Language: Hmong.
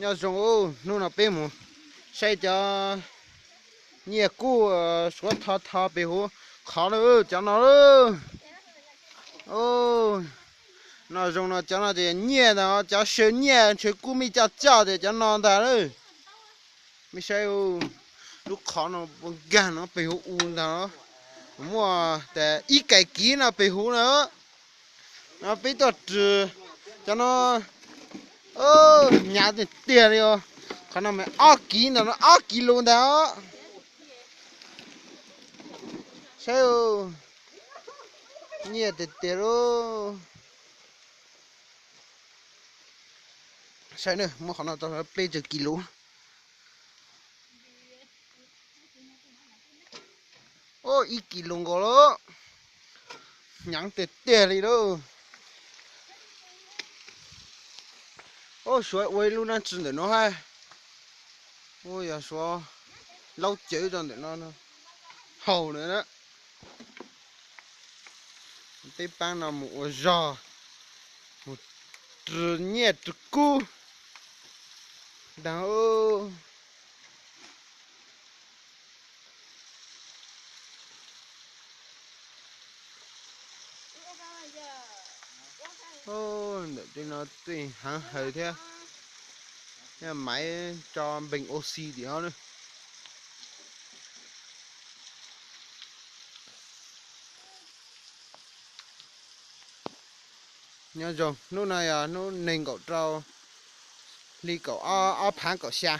Nyob zoo, hnub no peb mus saib cov nyiaj kub suav tho tho pem huv qhov na, cov no. No zoo no cov no ces nyiaj ntag, cov saw nyiaj ntshaw kub mij coj coj tias cov no ntag lawm. Mej saib, lub qhov no ua nkag no pem huv u ntag. Muaj tas ib kais kiv no pem huv na. No peb tuaj rwg cov no, hnyav tiag tiag li os. Qhov no mas ob kiv ntawm no, ob kiv lus ntag. Saib, nyiaj tiag tiag lauj. Saib na, muab qhov no tau peb caug kis lus. Ib kis lus nkaus lauj. Hnyav tiag tiag li lauj. Ua suav ua ib lub nab tsi ntawm no hab. Ua yog suav laub cawv rau ntawm no haus na. Peb paab no mus ua zog, mus rwg nyiaj rwg kub ntag. Ntawm tej no tej haav hawm thiab, maiv tso npeeg ua si tim no na. Nyob zoo, hnub no yog hnub nees nkaum rau hli kaum ob phav kaum xya.